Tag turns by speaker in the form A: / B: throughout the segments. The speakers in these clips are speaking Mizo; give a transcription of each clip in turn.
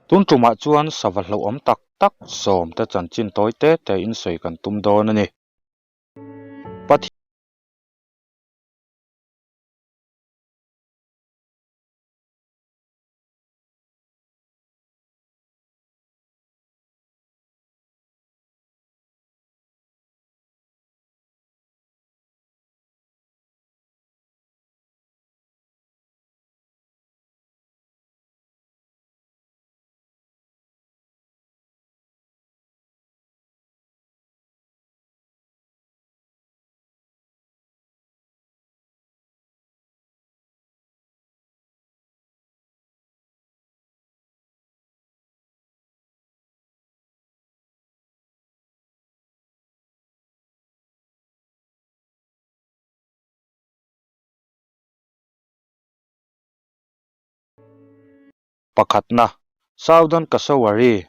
A: Tun tumah chuan sava hlauhawm tak tak sawmte chanchin tawi te te in sawi kan tum dawn a ni. Pakhatna, Southern Cassowary.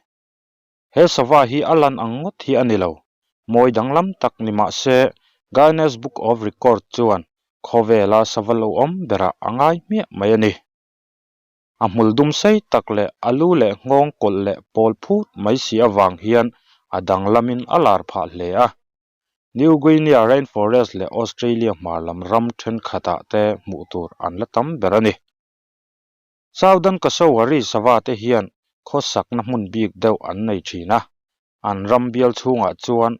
A: He sava hi a lan ang ngawt hi a ni lo. Mawi danglam tak ni mah se, Guinness Book of Record chuan khawvela sava lo awm berah a ngai hmiah mai a ni. A hmul dum sei tak leh a lu leh nghawng kawlh leh pawl phut mai si avang hian a danglamin a lar phah hle a. New Guinea rainforest leh Australia hmar lam ram thenkhatah te hmuh tur an la tam ber a ni. Southern Cassowary sava te hian khawsakna hmun bik deuh an nei thin a, an ram bial chhungah chuan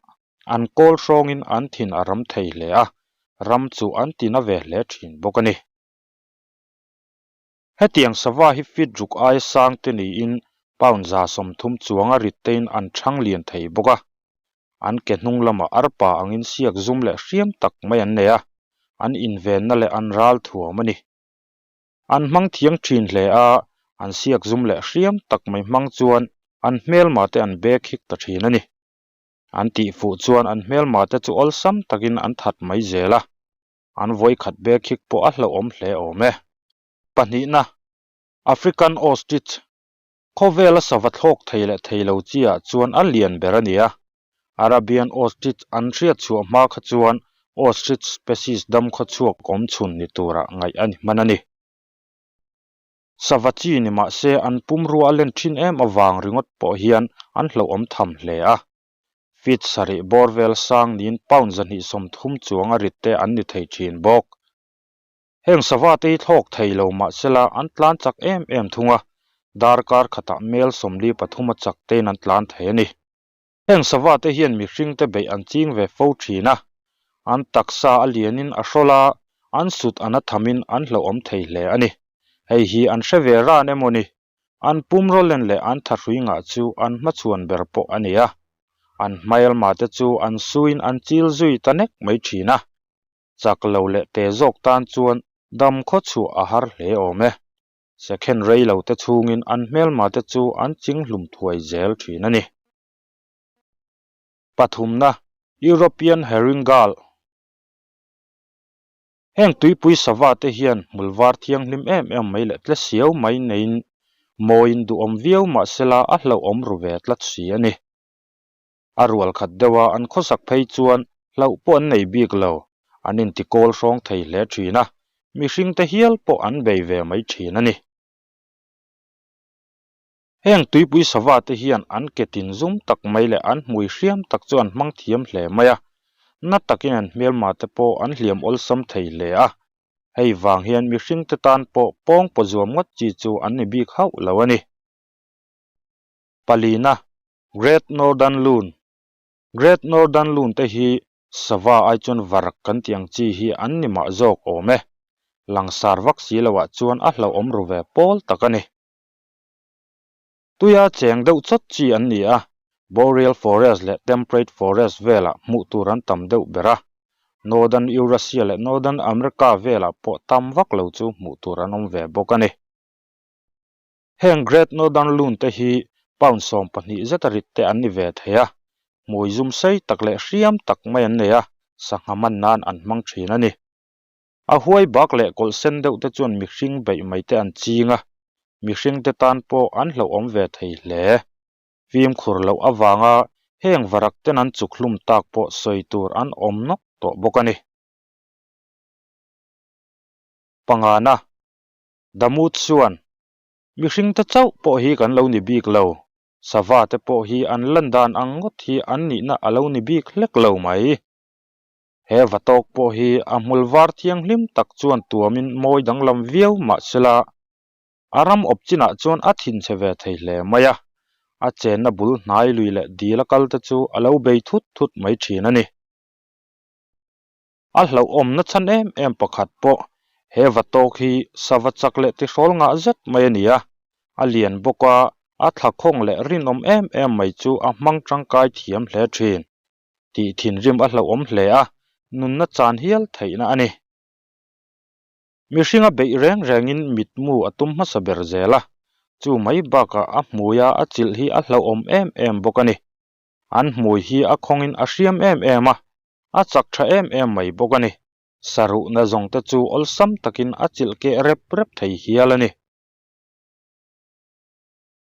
A: an kawl hrawngin an thin a ram thei hle a, ram chu an ti na ve hle thin bawk a ni. Hetiang sava hi feet ruk aia sang te niin pound 130 chuanga rit tein an chhang lian thei bawk a. An ke hnung lamah arpa angin siak zum leh hriam tak mai an nei a, an invenna leh an ral thuam a ni. An hmang thiang thin hle a, an siak zum leh hriam tak mai hmang chuan an hmelma te an bek hik ta thin a ni. An tihfuh chuan an hmelma te chu awlsam takin an that mai zel a. An vawikhat bek hik pawh a hlauhawm hle awm e. Pahnihna, African Ostrich, Khawvela sava thlawk thei leh thei lo chi ah chuan a lian ber a ni a. Arabian Ostrich an hriat chhuah hma kha chuan Ostrich species dam khaw chhuak awm chhun ni tura ngaih a ni hman a ni. Sava chi ni mah se an pumrua a len thin em avang ringawt pawh hian an hlauhawm tham hle a. Feet sarih bawr vel sang niin pound 230 chuang a rit te an ni thei thin bawk. Heng sava te hi thlawk thei lo mahsela an tlan chak em em thung a, darkar khatah mel 43 a chak tein an tlan thei a ni. Heng sava te hian mihring te beih an ching ve fo thin a, an taksa a lianin a hrawl a, an sut an a thamin an hlauhawm thei hle a ni. Hei hi an hre ve ran emaw ni? An pumrawlen leh an thahrui ngah chu an hmachhuan ber pawh a ni a, an hmaelma te chu an suin an chil zui ta nek mai thin a. Chak lo leh te zawk tan chuan dam khaw chhuah a har hle awm e. Second rei lo te chhungin an hmelma te chu an ching hlum thuai zel thin a ni. Pathumna, European Herring Gull. Heng tuipui sava te hian hmul var thianghlim em em mai leh tle siau mai neiin mawiin duhawm viau mahsela a hlauhawm ru ve tlat si a ni. A rual khat deuha an khawsak phei chuan hlauh pawh an nei bik lo, an inti kawl hrawng thei hle thin a, mihring te hial pawh an bei ve mai thin a ni. Heng tuipui sava te hian an ke tin zum tak mai leh an hmui hriam tak chu an hmang thiam hle mai a, na takin an hmelma te pawh an hliam awlsam thei hle a, hei vang hian mihring te tan pawh pawng paw zuam ngawt chi chu an ni bik hauh lo a ni. Palina, Great Northern Loon Great Northern Loon te hi sava ai chuan varak kan tih ang chi hi an ni mah zawk awm e. Langsar vak si loah chuan a hlauhawm ru ve pawl tak a ni. Tuia cheng deuh chawt chi an ni a, Boreal Forest leh Temperate Forest velah hmuh tur an tam deuh ber a. Northern Eurasia leh Northern America velah pawh tam vak lo chu hmuh tur an awm ve bawk a ni. Heng Great Northern Loon te hi pound 12 zeta rit te an ni ve thei a, hmui zum sei tak leh hriam tak mai an nei a, sangha man nan an hmang thin a ni. A huai bak leh kawlh sen deuh te chuan mihring beih mai te an ching a, mihring te tan pawh an hlauhawm ve thei hle. Fimkhur loh avanga heng varak ten an chuk hlum tak pawh sawi tur an awm nawk tawh bawk a ni. Pangana, Damut chuan. Mihringte chauh pawh hi kan lo ni bik lo. Sava te pawh hi an lan dan ang ngawt hi an nihna a lo ni bik hlek lo mai. He vatawk pawh hi a hmul var thianghlim tak chuan tuamin mawi danglam viau mah sela, a ram awp chinah chuan a thinchhe ve thei hle mai a, a chenna bul hnai lui leh dil a kal te chu a lo bei thut thut mai thin a ni. A hlauhawmna chhan em em pakhat pawh he vatawk hi sava chak leh tihrawl ngah zet mai a ni a, a lian bawk a, a thlakhawng leh rinawm em em mai chu a hmang tangkai thiam hle thin. Tih thinrim a hlauhawm hle a, nunna chan hial theihna a ni. Mihringa beih reng rengin mitmu a tum hmasa ber zel a, chu mai bakah a hmuia a chilh hi a hlauhawm em em bawk a ni. An hmui hi a khawngin a hriam em em a, a chak tha em em mai bawk a ni. Saruhna zawng te chu awlsam takin a chilh keh rep rep thei hial a ni.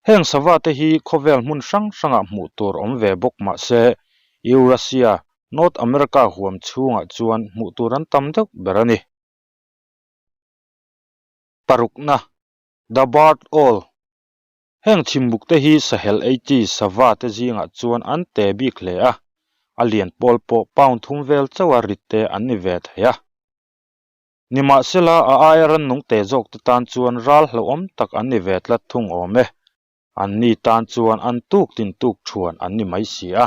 A: Heng sava te hi khawvel hmun hrang hrangah hmuh tur awm ve bawk mah se, Eurasia, North America huam chhungah chuan hmuh tur an tam deuh ber a ni. Parukna, The Bird Owl, Heng chhimbuk te hi sahel ei chi sava te zingah chuan an te bik hle a, a lian pawl pawh pound thum vel chauha rit te an ni ve thei a. Nimahsela, a aia rannung te zawk te tan chuan ral hlauhawm tak an ni ve tlat thung awm e. An ni tan chuan an tuk tin tuk thuan an ni mai si a.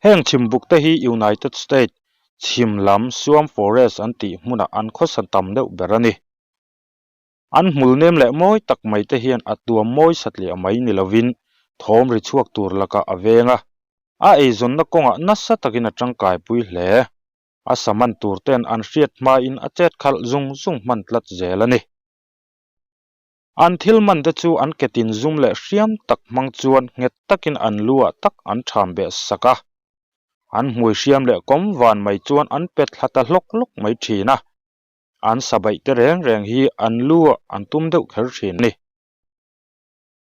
A: Heng chhimbuk te hi United State chhim lam Swamp Forest an tih hmunah an khawsa tam deuh ber a ni. An hmul nem leh mawi tak mai te hian a tuam mawi satliah mai ni lovin thawm ri chhuak tur lakah a veng a, a eizawnna kawngah nasa takin a tangkaipui hle. A saman tur ten an hriat hmain a chet khalh zung zung hman tlat zel a ni. An thil man te chu an ketin zum leh hriam tak hmang chuan nghet takin an lu ah tak an ṭham beh sak a. An hmui hriam leh kawm van mai chuan an pet thla ta hlawk hlawk mai ṭhin a. An sabaih te reng reng hi an lu ah an tum deuh kher thin a ni.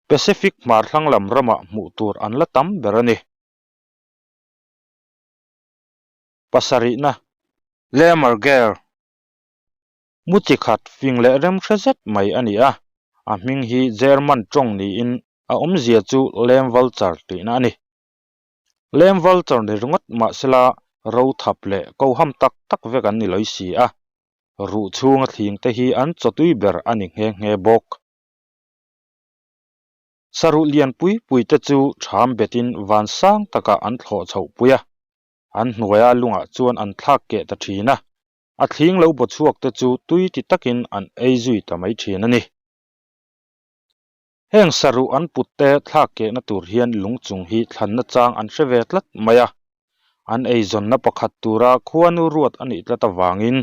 A: Pacific hmar thlang lam ramah hmuh tur an la tam ber a ni. Pasarihna, Lemurger, Mu chi khat fing leh rem hre zet mai a ni a, a hming hi German tawng niin a awmzia chu lem vulture tihna a ni. Lem vulture ni ringawt mahsela ro thap leh koham tak tak vek an ni lawi si a, ruh chhunga thling te hi an chawtui ber a ni nghe nghe bawk. Saruh lian pui pui te chu ṭham betin van sang takah an thlawh chhoh pui a, an hnuaia lungah chuan an thlak keh ta ṭhin a, a thling lo baw chhuak te chu tui ti takin an ei zui ta mai ṭhin a ni. Heng saruh an put te thlak kehna tur hian lung chung hi thlanna chang an hre ve tlat mai a, an eizawnna pakhat tura khuanu ruat a nih tlat avangin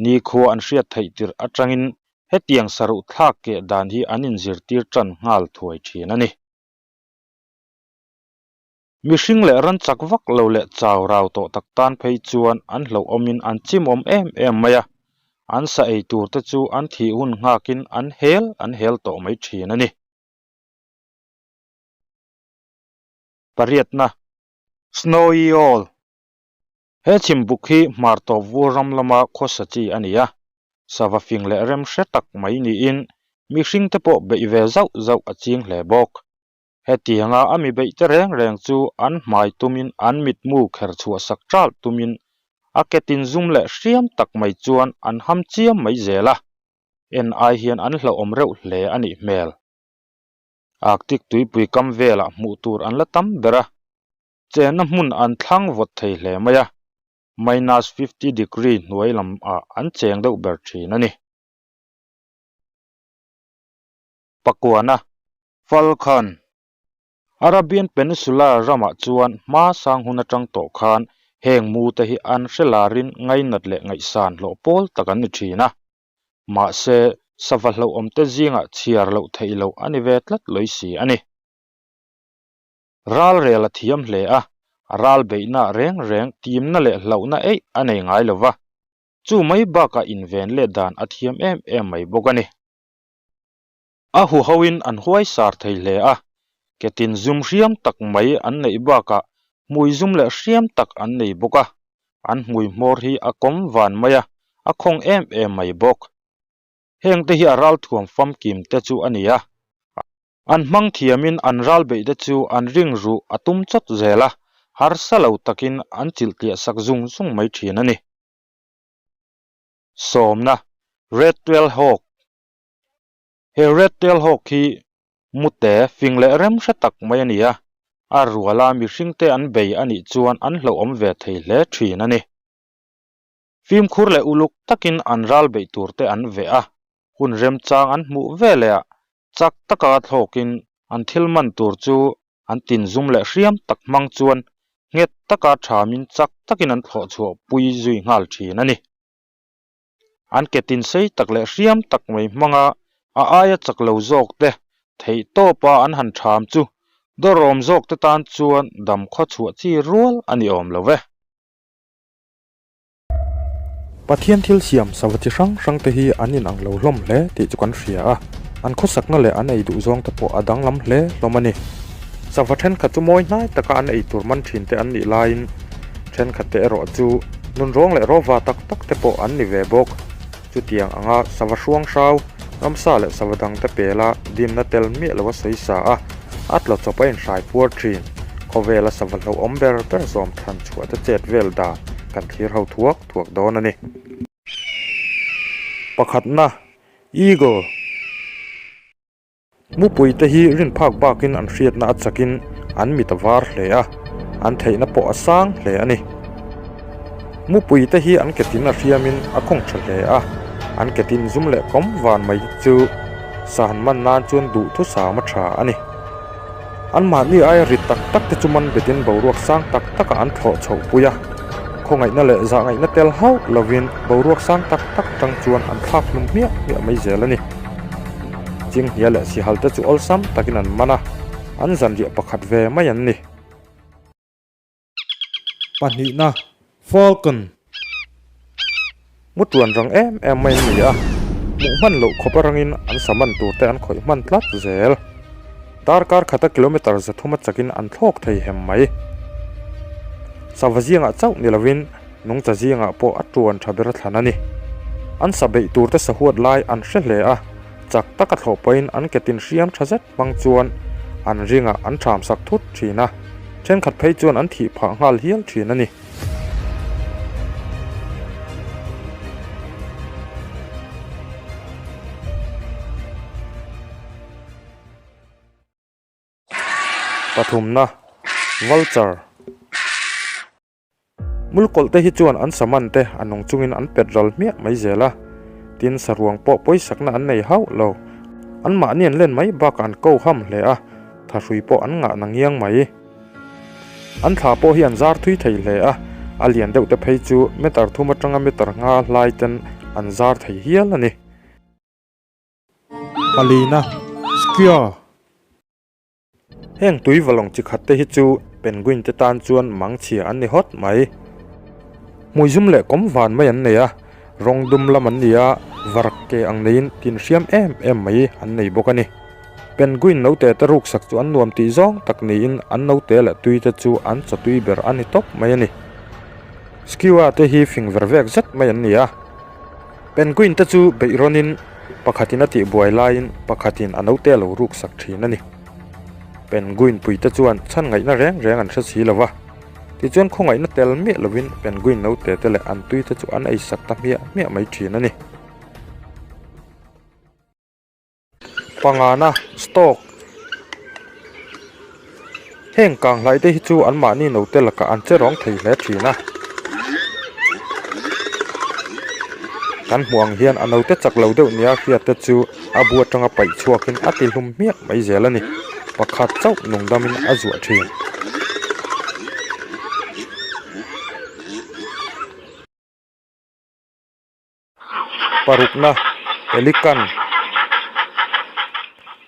A: nikhua an hriat theih tirh atangin hetiang saruh thlak keh dan hi an inzirtir tan nghal thuai thin a ni. Mihring leh ran chak vak lo leh chau rau tawh tak tan phei chuan an hlauhawmin an chimawm em em mai a, an sa ei tur te chu an thih hun nghakin an hel an hel tawh mai thin a ni. Pariatna, Snowy Owl, He chhimbuk hi hmar tawp vur ram lama khawsa chi a ni a, sava fing leh rem hre tak mai niin mihring te pawh beih ve zauh zauh a ching hle bawk. Hetianga a mi beih te reng reng chu an hmai tumin an mitmu kher chhuah sak ṭalh tumin a ketin zum leh hriam tak mai chuan an ham chiam mai zel a, en ai hian an hlauhawm reuh hle a nih hmel. Arctic tuipui kam velah hmuh tur an la tam ber a, chenna hmun an thlang vawt thei hle mai a, minus 50 degree hnuai lamah an cheng deuh ber thin a ni. Pakuana, Falkhan, Arabian Peninsula ramah chuan hma sang hun atang tawh khan heng mu te hi an hre larin ngainat leh ngaihsan hlawh pawl tak an ni thin a. Mahse, sava hlauhawm te zingah chhiar loh theih loh a ni ve tlat lawi si a ni. Ral rel a thiam hle a, a ral beihna reng reng timna leh hlauhna eih a nei ngai lo va, chu mai bakah inven let dan a thiam em em mai bawk a ni. A huhoin an huai sar thei hle a, ketin zum hriam tak mai an neih bakah hmui zum leh hriam tak an nei bawk a, an hmui hmawr hi a kawm van mai a, a khawng em em mai bawk. Hengte hi a ralthuam famkim te chu a ni a. An hmang thiamin an ral beih te chu an ring ruh a tum chawt zel a, harsa lo takin an chilh tliah sak zung zung mai thin a ni. Sawmna, Red Tail Hawk He Red Tail Hawk hi mute fing leh rem hre tak mai a ni a, a ruala mihringte an bei a nih chuan an hlauhawm ve thei hle thin a ni. Fimkhur leh uluk takin an ral beih tur te an veh a, hun remchang an hmuh veleh ah chak taka thlawkin an thil man tur chu an tinzum leh hriam tak hmang chuan nghet taka thamin chak takin an thlawh chhuah pui zui nghal thin a ni. An ke tin sei tak leh hriam tak mai hmanga a aia chak lo zawk te theih tawpa an han tham chu dawrawm zawk te tan chuan dam khaw chhuah chi rual a ni awm lo ve.
B: Pathian thil siam sava chi hrang hrang te hi an inang lo hlawm hle tih chu kan hria a, an khawsakna leh an ei duh zawng te pawh a danglam hle hlawm a ni. Sava thenkhat chu mawi hnai taka an ei tur man thin te an nih laiin thenkhat te erawh chu nunrawng leh rawva tak tak te pawh an ni ve bawk. Chutiang anga sava hruang hrau, ramsa leh sava dang te pela dimna tel miah lo a sawi sa a, a tla chawp a inhrai puar thin. Khawvela sava hlauhawm ber ber zawm thlan chhuah te chet vel dan kan thlir ho thuak thuak dawn a ni. Pakhatna, Eagle. Mupui te hi rin phak bakin an hriatna a chakin an mit a var hle a, an theihna pawh a sang hle a ni. Mupui te hi an ketin a hriamin a khawng tha hle a, an ketin zum leh kawm van mai chu sa han man nan chuan duhthusam a tha a ni. Anmahni aia rit tak tak te chu man betin boruak sang tak takah an thlawh chhoh pui a, khawngaihna leh zahngaihna tel hauh lovin boruak sang tak tak atang chuan an thlak hlum hmiah hmiah mai zel a ni. Chinghnia leh sihal te chu awlsam takin an man a, an zanriah pakhat ve mai an ni. Pahnihna, Falcon. Mu tuan rang em em mai an ni a, hmuh hman loh khawp arangin an sa man tur te an khawih hman tlat zel. Darkar khata kilometre 300 a chakin an thlawk thei hem mai. Sava zingah chauh ni lovin nungcha zingah pawh a tuan tha ber a thlan a ni. An sa beih tur te sahuat lai an hre hle a, chak taka thlawh pahin an ke tin hriam tha zet hmang chuan an ringah an ṭham sak thut ṭhin a, ṭhenkhat phei chuan an thih phah nghal hial ṭhin a ni. Pathumna, Vulture. Mulkawlh te hi chuan an saman te a nung chungin an pet ral hmiah mai zel a, tin saruang pawh pawisakna an nei hauh lo. Anmahni an len mai bakah an ko ham hle a, thahrui pawh an ngah na ngiang mai. An thla pawh hi an zar thui thei hle a, a lian deuh te phei chu meter thum atanga meter nga hlai ten an zar thei hial a ni. Palina, Square. Heng tui valawng chi khat te hi chu penguin te tan chuan mangchhia an ni hawt mai. Hmui zum leh kawm van mai an nei a, rawng dum lam an ni a, varak ke ang neiin tin hriam em em mai an nei bawk a ni. Penguin note te ruksak chu an nuam tih zawng tak niin an note leh tui te chu an chaw tui ber a ni tawp mai a ni. Skua te hi fing ver vek zet mai an ni a. Penguin te chu beih rawnin pakhatin a tihbuai laiin pakhatin a note a lo ruksak thin a ni. Penguin puite chuan chhan ngaihna reng reng an hre si lo va, tichuan khawngaihna tel miah lovin penguin note te leh an tui te chu an eisak ta hmiah hmiah mai thin a ni. Pangana, Stock, Heng kanghlai te hi chu anmahni note lakah an che rawng thei hle thin a. Kan hmuh ang hian a note chak lo deuh nia hriat te chu a bu atanga paih chhuakin a ti hlum hmiah mai zel a ni. Pakhat chauh nungdamin a zuah thin. Parukna, Pelican.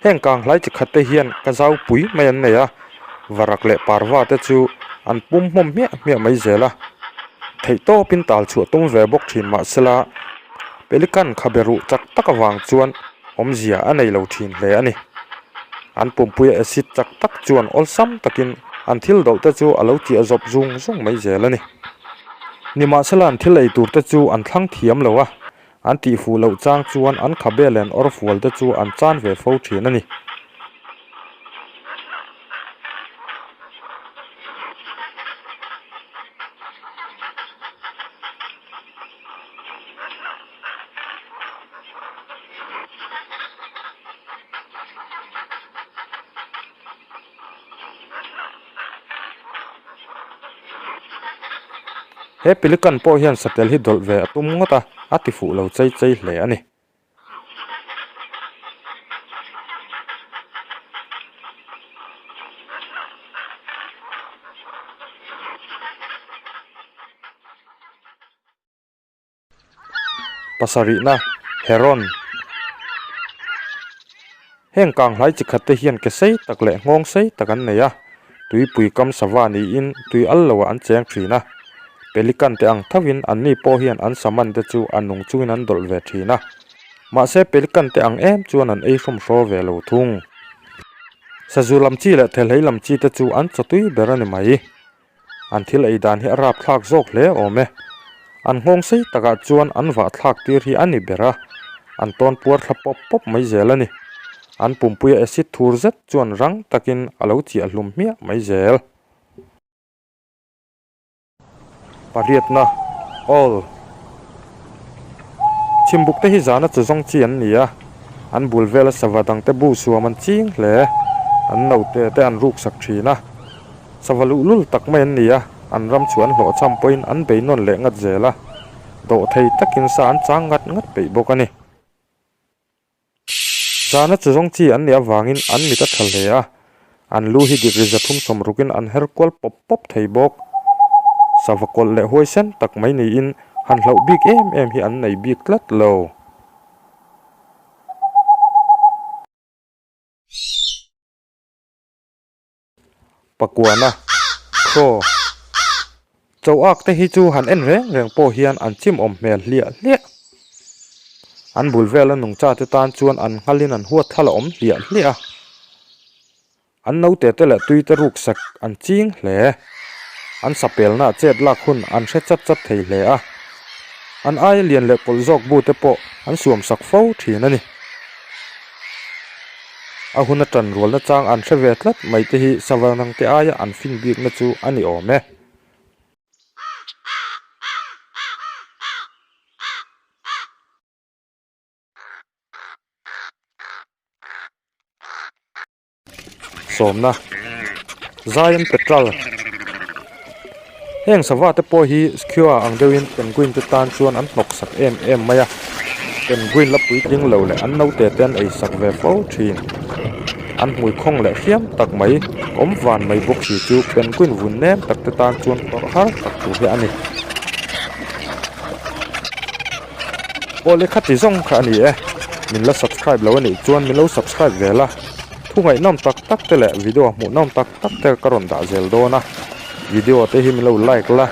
B: Heng kanghlai chi khat te hian ka zau pui mai an nei a, varak leh parva te chu an pum hmawm hmiah hmiah mai zel a. Theihtawpin tal chhuah tum ve bawk thin mahsela Pelican khabe ruh chak tak avang chuan awmzia a nei lo thin hle a ni. An pumpuia acid chak tak chuan awlsam takin an thil dawlh te chu a lo chiah zawp zung zung mai zel a ni. Nimahsela an thil ei tur te chu an thlang thiam lo a, An tihfuh loh chang chuan an khabe leh an awrfual te chu an chan ve fo thin a ni. He pelican pawh hian satel hi dawlh ve a tum ngawt a, a ti fuh lo chei chei hle a ni. Pasarihna, Heron. Heng kanghlai chi khat te hian ke sei tak leh nghawng sei tak an nei a, tuipui kam sava niin tui al loah an cheng thin a. Pelican te ang thovin anni pawh hian an saman te chu a nung chungin an dawlh ve thin a. Mahse pelican te ang em chuan an ei hrawmhraw ve lo thung. Sazu lam chi leh thelhei lam chi te chu an chawtui ber a ni mai. An thil ei dan hi a rapthlak zawk hle awm e. An nghawng sei takah chuan an vah thlak tir hi a ni ber a, an tawn puar thla pawp pawp mai zel a ni. An pumpuia acid thur zet chuan rang takin a lo chiah hlum hmiah mai zel. Pariatna, All. Chhimbuk te hi zana chu zawng chi an ni a, an bul vela sava dangte bu suam an ching hle. An naute te an ruksak thin a. Sava luhlul tak mai an ni a, an ram chu an hlawhchham pawhin an bei nawn leh ngat zel a, dawh thei takin sa an chang ngat ngat peih bawk a ni. Zana chu zawng chi an nih avangin an mit a tha hle a, an lu hi degree 360 rukin an her kual pawp pawp thei bawk. Sava kawlh leh huaisen tak mai niin han hlauh bik em em hi an nei bik tlat lo. Pakuana, Crow, Cho ak te hi chu han en reng reng pawh hian an chimawm hmel hliah hliah. An bul vela nungcha te tan chuan an nghalin an huat thla la awm hliah hliah a. An naute te leh tui te ruk sak an ching hle. An sapelna chet lak hun an hre chat chat thei hle a. An aia lian leh kawlh zawk bu te pawh an suam sak fo thin a ni. A hun a tan rualna chang an hre ve tlat mai te hi Savanang te aia an fin bikna chu a ni awm e. Sawmna, Zion Petrel Heng sava te pawh hi Skua ang deuhin penguin te tan chuan an hnawk sak em em mai a, penguin la puitling lo leh an naute te an ei sak ve fo thin. An hmui khawng leh hriam tak mai awm van mai bawk si chu penguin vun nem tak te tan chuan tawrh har tak tur hi a ni. Aw lehkha ti zawng kha a ni e, min la subscribe lo a nih chuan min lo subscribe ve la, thu ngaihnawm tak tak te leh video hmuhnawm tak tak te ka rawn dah zel dawn a, video te hi min lo like la,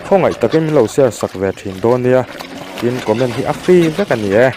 B: khawngaih takin min lo share sak ve thin dawn nia, tin comment hi a free vek a ni e.